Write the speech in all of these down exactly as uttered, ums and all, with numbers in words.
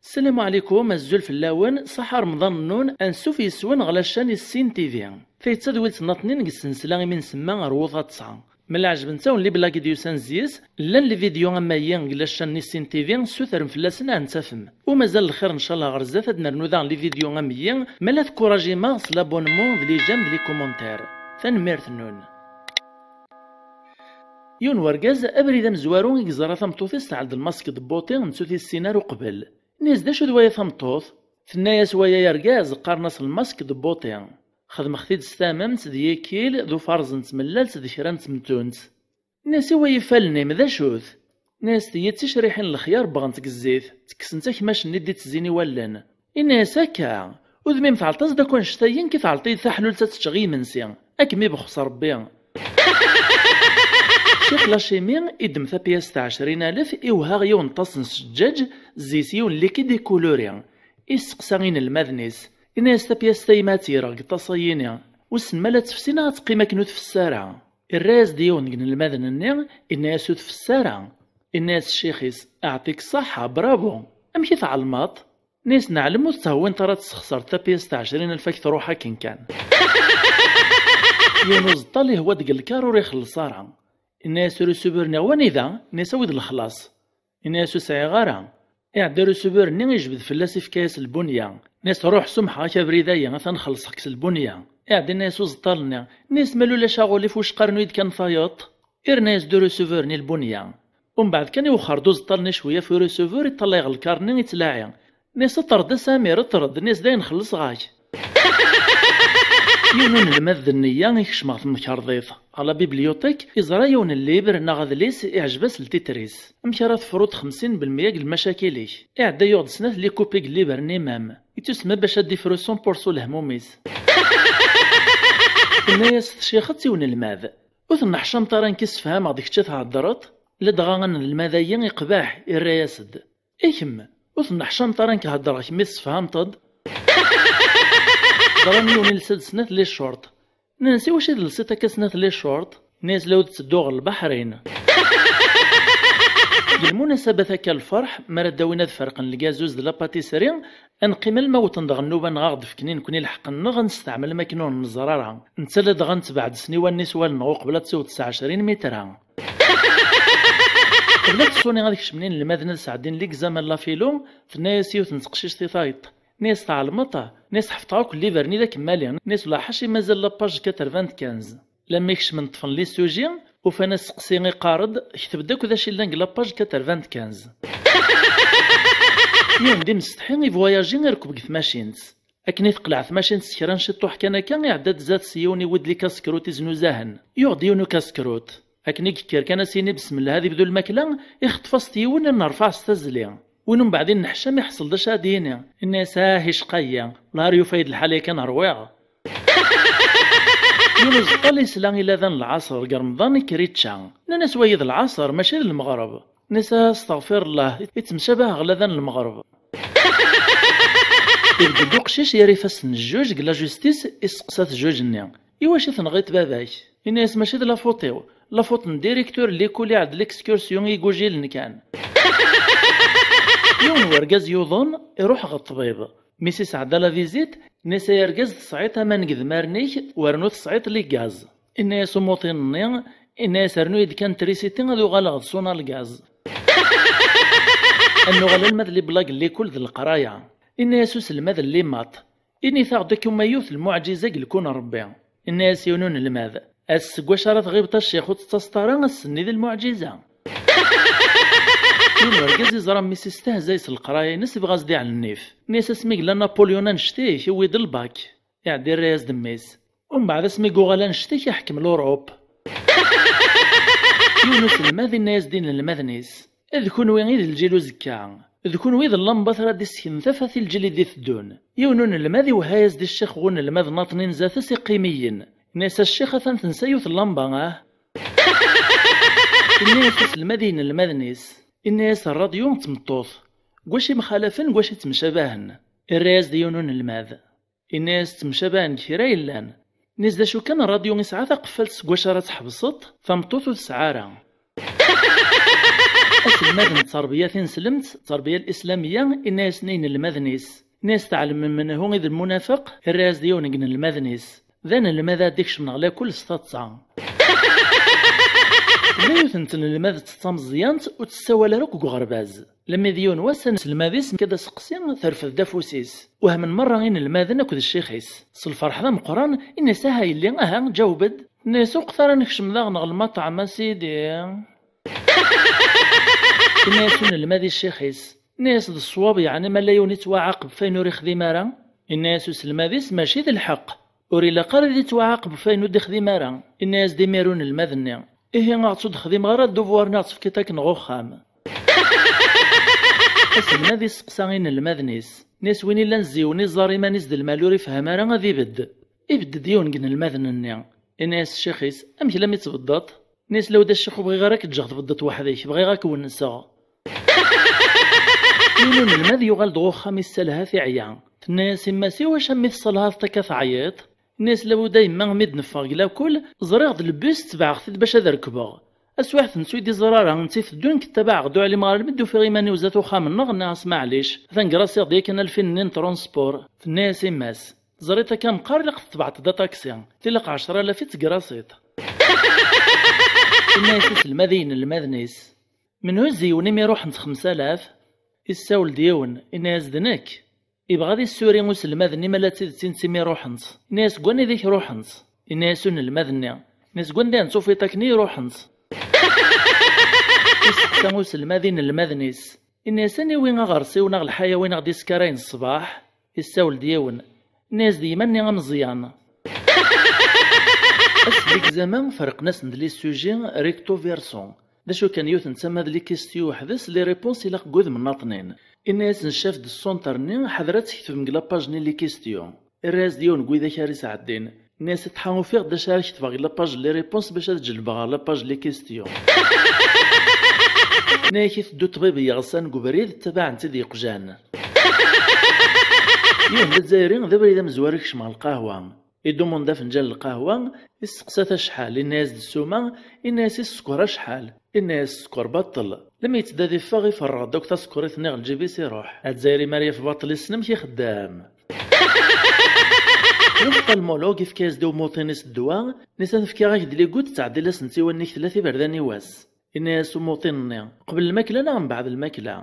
Ssalamu ɛlikum, azul fell-awen, ṣaḥa Remḍan-nnun, ansuf yes-wen ɣer la chaîne Issin T V. Tayi d tadwilt n aṭnin deg ssensla imi nsemma ar wuḍaṭ-a. Ma la ɛejbent-awen les blagues i d-yusan zzi-s, llan les vidéos am wayi deg la chaîne Issin T V, ssutrem fell-asen ad tent-tafem. U mazal lxir ncallah ɣer zdat ad nernu daɣen les vidéos am wayi, ma la tekkuraǧim-aɣ s l'abonnement d les j'aime d les commentaires. Tanemmirt-nnun. Yiwen wergaz, abrid amezwaru i yeẓra tameṭṭut-is tɛell-d lmask n tbuṭi, nettu ur t-yessin ara uqbel. Inna-yas: "D acu d waya tameṭṭut?" Tenna-yas: "Waya argaz, qqaren-as lmask n tbuṭi. Xedmeɣ-t-id s tamemt, d yikil, d ufarẓ n tmellalt, d kra n temtunt." Inna-yas: "I waya ifallen-im, d acu-t?" Inna-yas: "Tiyi d ticriḥin n lexyar, bbɣent deg zzit, ttekksen-tt akmac-nni d-ittezzin i wallen." Inna-yas: "Akka, udem-im tɛelṭ-as-d akk annect-a, yenki tɛelṭ-iyi-d taḥlult ad teččeɣ i yimensi, ad kem-ibexs Rebbi." Ccix Lacimi iddem tapyast ɛecrin alef, iwehha yiwen ṭṭas n sǧaǧ, zzi-s yiwen likid ikuluri. Isteqsa inelmaden-is, inna-yas: "Tapyast-a yemma ad tt-yerreɣ deg ṭṭas-ayini, wissen ma la tefsi neɣ ad teqqim akken ur tfessi ara?" Irra-yas-d yiwen deg inelmaden-nni, inna-yas: "Ur tfessi ara." Inna-yas ccix-is: "Aɛṭik ṣṣaḥa, bravo! Amek i tɛelmeḍ?" Inna-yas: "Neɛlem ur tettɛewwineḍ ara ad tessexṣreḍ tapyast ɛecrin alef ad k-truḥ akken kan." Yiwen uẓeṭṭal ihwa-d deg lkar ur ixelleṣ ara. Inna-yas: "Receveur-nni wanida?" Inna-yas: "Awi-d lexlaṣ." Inna-yas: "Ur sɛiɣ ara." Iɛedda receveur-nni, ijbed fell-as, ifka-yas lbunya. Inna-yas: "Ruḥ, sumḥeɣ-ak abrid-ayi, atan xellṣeɣ-k s lbunya." Iɛedda inna-yas uẓeṭṭal-nni, inna-yas: "Ma lulac aɣulif, wacqa rnu-yi-d kan tayeḍ?" Irna-yas-d uresubur-nni lbunya. Umbeɛd kan iwexxer-d uẓeṭṭal-nni cwiya f uresubur, iṭṭalay ɣer lkar-nni, ittlaɛi. Inna-yas: "Ṭṭer-d a Samir, ṭṭer-d." Inna-yas: "Dayen xellṣeɣ-ak." Yiwen unelmad d nniya ikcem ɣer temkerḍit, ɣer la bibliothèque, iẓra yiwen n libr neɣ adlis, iɛjeb-as ltitr-is. "Amek ara tefruḍ xemsin belmeyya deg lmacakil-ik?" Iɛedda yuɣ-d snat likupi deg libr-nni même. Ittusemma bac ad d-ifru cent pour cent lehmum-is. Tenna-yas tcixet i unelmad: "Ur tenneḥcameḍ ara nekk i sefhameɣ d kečč i theddreḍ?" Ladɣa anelmad-ayi iqbeḥ, irra-yas-d: "I kemm, ur tenneḥcameḍ ara nekk heddreɣ, kemm i tessefhameḍ-d?" Ẓran yiwen ilsa-d snat les shorts. Nnan-as: "I wacu i telsiḍ akka snat les shorts?" Nnan-as: "La ur d-ttedduɣ ɣer Lbaḥrin." Deg lmunasabat akka n lferḥ, mi ara d-awin ad ferqen lgazuz d la pâtisserie, ad neqqim alma wwḍen-d ɣer nnuba-nneɣ, ad aɣ-d-fken i nekkni lḥeqq-nneɣ, ad nesteɛmel am akken ur nẓer ara. Netta ladɣa netbeɛ-d s niwan-nni s wallen-nneɣ uqbel ad tiweḍ tesɛa ɛecrin mitr. Qbel ad tessuni ad kecmen inelmaden ad sɛeddin l'examen n la philo, tenna-yas yiwet n teqcict i tayeḍ. Nni-as: "Tɛelmeḍ?" Nni-as: "Ḥefḍeɣ akk liber-nni d akemmali." Nni-as: "Ulaḥac i mazal la page quatre-vingt-quinze." Lammi kecmen ṭṭfen les sujets, ufan asteqsi iqqar-d: "Ketb-d akk d acu yellan deg la page quatre-vingt-quinze." Yiwen d imsetḥi ivoyaji, irkeb deg tmacint. Akken i teqleɛ tmacint s kra n ciṭṭuḥ kan akka, iɛedda-d zdat-s yiwen iwwi-d lkaskrut iznuzahen. Yuɣ-d yiwen ukaskrut. Akken i yekker kan a s-yini besmellah ad ibdu lmakla, ixeṭṭef-as-t yiwen, irna rfeɛ s tazzli. Win umbeɛd inneḥcam iḥṣel d acu ad d-yini. Inna-yas: "Ah, icqa-yi, wellah ar yufa-yi-d lḥal yakan rwiɣ." Yiwen uẓeṭṭal isla i ladan n lɛaṣer deg remḍan, ikker ičča. Nnan-as: "Wagi d lɛaṣer, mačči d lmeɣreb." Inna-yas: "Ah, asteɣfirullah, ittemcabah ɣer ladan n lmeɣreb." Ibedd-d uqcic yerra ifassen n jjuj deg la justice, isteqsa-t jjuj-nni: "Iwacu i tenɣiḍ baba-k?" Inna-yas: "Mačči d la faute-iw, la faute n directeur n l'école, iɛedd l'excursion i igujilen kan." Yiwen wergaz yuḍen, iruḥ ɣer ṭṭbib. Mi s-isɛedda la visite, inna-yas: "Ay argaz, tesɛiḍ aman deg idmaren-ik, wernu tesɛiḍ les gaz." Inna-yas umuṭin-nni, inna-yas: "Rnu-yi-d kan trisiti ad uɣaleɣ d ṣuna lgaz." Ad nuɣal alma d les blagues n l'école d leqraya. Inna-yas uselmad n les maths: "Init-aɣ-d akk ma yiwet n lmuɛǧiza deg lkun n Ṛebbi." Inna-yas yiwen unelmad: "Ass seg wacu ara tɣibeḍ a ccix ur tettaseḍ ara, ass-nni d lmuɛǧiza." Yiwen urgaz iẓra mmi-s istehzay s leqraya-ines, ibɣa ad s-d-iɛell nnif. Inna-yas: "Asmi yella Napoléon annect-ik, iwwi-d lbak." Iɛedda irra-yas-d mmi-s. Umbeɛd asmi yuɣal annect-ik, iḥkem l'Europe. Yiwen uselmad inna-yas-d i inelmaden-is: "D kunwi i d lǧil uzekka. D kunwi i d llambat ara d-isseknen tafat i lǧil i d-iteddun." Yiwen unelmad iwehha-yas-d i ccix n unelmad n aṭnin zdat-s iqqimiyen. Inna-yas: "A ccix, atan tensa yiwet n lamba, ah!" Inna-yas uselmad i yinelmaden-is. Inna-yas: "Rradyu d tmeṭṭut. Deg wacu i mxalafen, deg wacu i ttemcabahen?" Irra-yas-d yiwen unelmad. Inna-yas: "Ttemcabahen deg kra yellan. Nis d acu kan, rradyu isɛa taqeffalt seg wacu ara tḥebseḍ, tameṭṭut ur tesɛi ara. Aselmad n tterbiya tineslemt, tterbiya l-islamiyya, inna-yasen i inelmaden-is. Inna-yas: "Tɛelmem menhu i d lmunafeq?" Irra-yas-d yiwen deg inelmaden-is: "D anelmad ad d-ikecmen ɣer lakul s taḍsa." Tella yiwet n tnelmadt d tameẓyant ur tessawal ara akk deg uɣerbaz. Lemmi d yiwen wass, aselmad-is nekk ad aseqsi, terfed-d afus-is. Wehmen merra inelmaden akked ccix-is. S lferḥ d ameqqran, inna-yas: "Aha yelli, aha, ǧaweb-d." Inna-yas: "Ur qeḍ ara nekcem daɣen ɣer lmaṭɛem, a sidi." Inna-yas unelmad i ccix-is. Inna-yas: "D ṣṣwab, yeɛni ma la yiwen ittwaɛaqeb f ayen ur ixdim ara?" Inna-yas uselmad-is: "Mačči d lḥeqq. Ur ilaq ara ad ittwaɛaqeb f ayen ur d-ixdim ara." Inna-yas-d imir unelmad-nni: "Ihi, aɣ-tt ur d-xdimeɣ ara dduvoir-nni ɣ-tt-tefkiḍ akken ɣ uxxam." Aselmad isteqsa inelmaden-is. Inna-yas: "Win illan ziwen iẓẓar iman-is d lmal ur ifham ara, ad ibedd." Ibedd-d yiwen deg inelmaden-nni. Inna-yas ccix-is: "Amek lammi tbeddeḍ?" Inna-yas: "Lawd a ccix, ur bɣiɣ ara k-ǧǧeɣ tbeddeḍ weḥd-k, bɣiɣ ad k-wenseɣ." Yiwen unelmad yuɣal-d ɣer uxxam issalha-t, iɛya. Tenna-yas yemma-s: "Iwacu a mmi tessalhaḍ-t akka teɛyiḍ?" Inna-yas: "Labuda yemma, mi d-neffeɣ deg lakul, ẓriɣ-d lebus, tebɛeɣ-t-id bac ad rekbeɣ. Aswiḥ tentu i d-iẓra ara, netta iteddun, ktabaɛeɣ-d ur ɛlimeɣ ara almi d-ufiɣ iman-iw zdat uxxam-nneɣ, nniɣ-as maɛlic, atan ger-as-iɣ-d yakan alfin-nni n transport." Tenna-yas yemma-s: "Teẓriḍ akka meqqar ilaq tetbeɛteḍ aṭaksi, tilaq ɛecra alaf i tegrasiḍ." Inna-yas uselmad i yinelmaden-is: "Menhu ziwen imi ruḥent xemsa alaf?" Issawel-d yiwen, inna-yas: "D nekk." Ibɣa ad issuri uselmad-nni ma la d tidet i netta imi ruḥent. Inna-yas: "Seg wanida i k-ruḥent?" Inna-yas unelmad-nni. Inna-yas: "Seg wanda i tent-tufiḍ akken i ruḥent." Isteqsa uselmad inelmaden-is. Inna-yas: "Aniwi aɣersiw neɣ lḥayawan i ɣ-d-iskarayen ṣṣbeḥ?" Issawel-d yiwen. Inna-yas: "D yemma-nni ameẓyan." Ass n l'examen ferqen-asen-d les sujets recto verso. D acu kan, yiwet n tama d les questions weḥd-s, les réponses ilaq deg wudem n aṭnin. Inna-yas: "Ncaf-d s sunter-nni, ḥader ad tketbem deg la page-nni les questions." Irra-yas-d yiwen n widak ara isɛeddin. Inna-yas: "Iṭḥa, ufiɣ-d d acu ara ketbeɣ deg la page les réponses bac ad ǧellbeɣ ɣer la page les questions." Inna-yak: "Iteddu ṭṭbib yeɣsan deg ubrid, ttabaɛen-t-id yeqjan." Yiwen d azzayri, d abrid amezwaru, ikcem ɣer lqahwa. Idumund afenǧal n lqahwa, isteqsa-t acḥal, inna-yas-d ssuma, inna-yas i sskeṛ acḥal, inna-yas sskeṛ baṭel. Lmi yettdad iffeɣ, iferreɣ-d akk tasekkṛit-nni ɣer lǧib-is, iṛuḥ. Azzayri mi ara yaf baṭel, issen amek ixeddem. Iruḥ ṭalmulug, ifka-yas-d i umuṭin-is ddwa, inna-yas: "Ad fkiɣ-ak-d ligud, ttɛeddil-asent i wannig tella tiberdan i wass." Inna-yas umuṭin-nni: "Qbel lmakla neɣ mbeɛd lmakla?"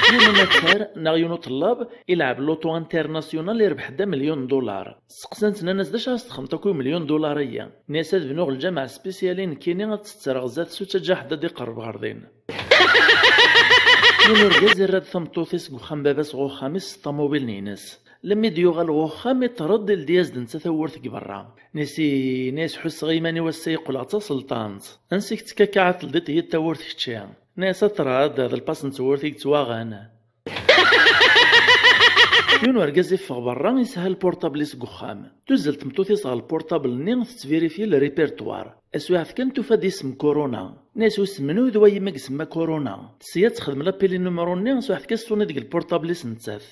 Yiwen umattar neɣ yiwen uṭellab ilɛeb loto international, irbeḥ-d amelyun n dollar. Steqsan-t, nnan-as: "D acu ara s-texdmeḍ akk i umelyun n dollar-agi?" Inna-yas: "Ad bnuɣ lǧameɛ spécial i nekkini, ad tt-ttettreɣ zdat-s, ur ttaǧǧa ḥedd ad iqerreb ɣer din." Yiwen urgaz irra-d tameṭṭut-is deg uxxam baba-s ɣer uxxam-is s ṭamubil-ines. Lemmi d-yuɣal ɣer uxxam, iṭṭer-d, ildi-yas-d netta tawwurt deg berra. Inna-yas: "Inna-yas, ḥusseɣ iman-iw ass-a yeqqel d taselṭant." "Ansi k-tettkakkaɛeḍ teldiḍ-iyi-d tawwurt kečči?" Inna-yas: "Aṭrad, d lpas n tewwurt i yettwaɣen." Yiwen urgaz iffeɣ berra, isha lpurṭabl-is deg uxxam. Tuzzel tmeṭṭut-is ɣer lpurṭabl-nni, tettvérifier le répertoire. Aswiɛt kan, tufa-d isem Corona. Inna-yas: "Wissen menhu d wayemma i isemma Corona?" Tesya ad texdem l'appel i numru-nni, aswiɛt kan, s-tuni deg lpurṭabl-is nettat.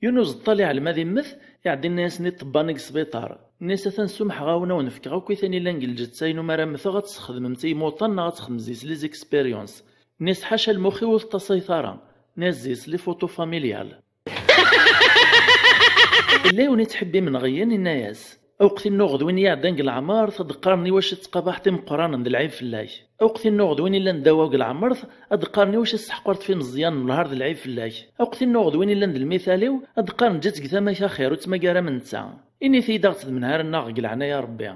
Yiwen uẓeṭṭal iɛlem ad immet, iɛedda inna-yasen i ṭṭebba-nni deg sbiṭar. Inna-yas: "Atan sumḥeɣ-awen, ad wen-fkeɣ akk iten illan deg lǧetta-inu, mi ara mmteɣ ad tesxedmem-tt i imuṭan neɣ ad texdmem deg-s les expériences." Inna-yas: "Ḥaca, lmux-iw ur teṭṭasayet ara." Inna-yas: "Deg-s les photos familiales." Illa yiwen ittḥibbimen ɣeyyen, inna-yas: "Aweqt innuɣ d win iɛeddan deg leɛmert, ad d-qqaren iwacu tettqabaḥeḍ imeqqranen, d lɛib fell-ak. Aweqt innuɣ d win illan ddaw-aw deg leɛmert, ad d-qqaren iwacu tesseḥqareḍ f imeẓyanen, lhar d lɛib fell-ak. Aweqt innuɣ d win illan d lmital-iw, ad d-qqaren ǧǧiɣ-tt deg tama-k axir, ur ttmagar am netta. Init-iyi-d ad ɣ-tt-d-menharen-aɣ deg leɛnaya Rebbi."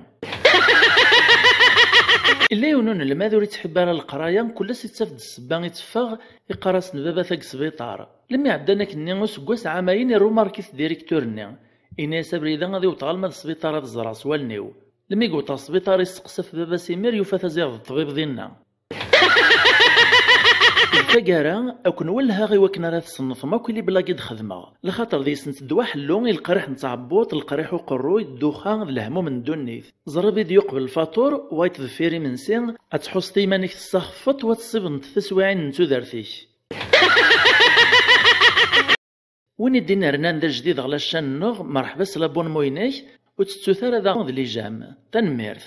Illa yiwen unelmad ur ittḥibbi ara leqraya, kul ass ittaf-d ssebba i teffeɣ, iqqar-asen baba-t deg sbiṭar. Lemmi ɛeddan akkenni useggas ɛamayen, irumark-it directeur-nni. Ini-as abrid-a ad iwṭeɣ alma d sbiṭar ad ẓreɣ s wallen-iw. Lmi yewṭeɣ sbiṭar, isteqsa f baba-s imir, yufa-t aziɣ d ṭṭbib dinna. Deg taggara, ad ken-wellheɣ i wakken ara tṣennfem akk i liblag i d-xedmeɣ, lxaṭer deg-sent ddwa ḥellu i leqriḥ n tɛebbuḍt, leqriḥ uqerruy, dduxa d lehmum n ddunit. Ẓer abrid yuqbel lfaṭur, wayeḍ deffir imensi, ad tḥusseḍ iman-ik tessaxfeḍ, wa tessibeḍ teswiɛin n tudert-ik. Win i d-inernan d ajdid ɣer la chaîne-nneɣ, merḥba s l'abonnement-inek, ur tettut ara daɣen d les j'aime. Tanemmirt.